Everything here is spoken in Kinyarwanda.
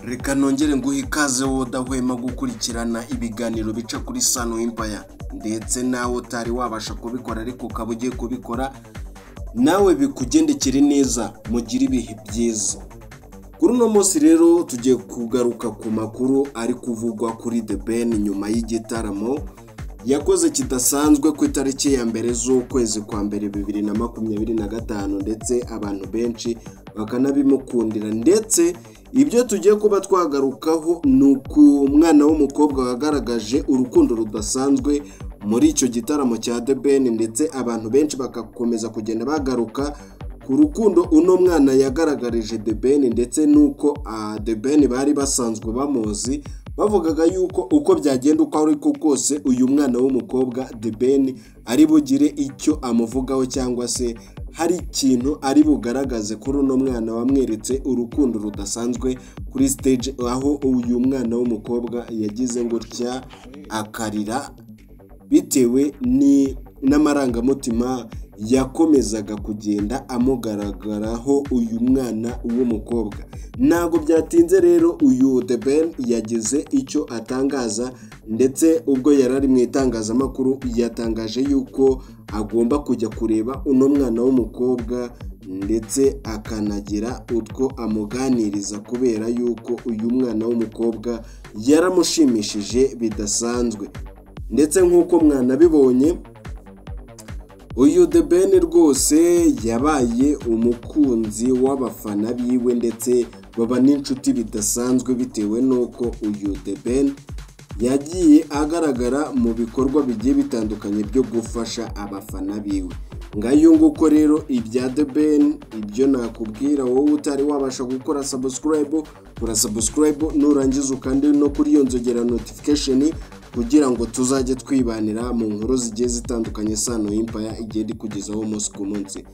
Reka nongere nguhe ikaze wowe udahwema gukurikirana ibiganiro bica kuri Sano Empire, ndetse nawe utari wabasha kubikora ariko ukaba ugiye kubikora, nawe bikugendekere neza, mugire ibihe byiza. Kuri uno munsi rero tugiye kugaruka ku makuru ari kuvugwa kuri The Ben nyuma y'igitaramo yakoze kidasanzwe ku itariki ya 1 z'ukwezi kwa mbere 2025, ndetse abantu benshi bakanabimukundira. Ndetse ibyo tugiye kuba twagarukaho ni uku mwana w'umukobwa wagaragaje urukundo rudasanzwe muri icyo gitaramo cya The Ben, ndetse abantu benshi bagakomeza kugenda bagaruka ku rukundo uno mwana yagaragarije The Ben, ndetse n'uko The Ben bari basanzwe bamuzi, bavugaga yuko uko byagenda uko ariko kose uyu mwana w'umukobwa The Ben ari bugire icyo amuvugaho, cyangwa se hari ikintu ari bugaragaze kuri uno mwana wamweretse urukundo rudasanzwe kuri stage, aho uyu mwana w'umukobwa yagize gutya akarira bitewe n'amarangamutima yakomezaga kugenda amugaragaraho uyu mwana w'umukobwa. Ntabwo byatinze rero uyu The Ben yagize icyo atangaza, ndetse ubwo yari ari mu itangazamakuru yatangaje yuko agomba kujya kureba uno mwana w'umukobwa, ndetse akanagira utwo amuganiriza kubera yuko uyu mwana w'umukobwa yaramushimishije bidasanzwe. Ndetse nk'uko mwanabibonye, uyu The Ben rwose yabaye umukunzi w'abafana biwe, ndetse baba n'inshuti bidasanzwe bitewe n'uko uyu The Ben yagiye agaragara mu bikorwa bigiye bitandukanye byo gufasha abafana biwe. Ngayo nguko rero ibya The Ben, ibyo nakubwira wowe utari wabasha gukora subscribe, kora subscribe nurangiza ukande no kuri iyo nzogera notification, kugira ngo tuzajye twibanira mu nkuru zigiye zitandukanye Sano Empire igenda ikugezaho umunsi ku munsi.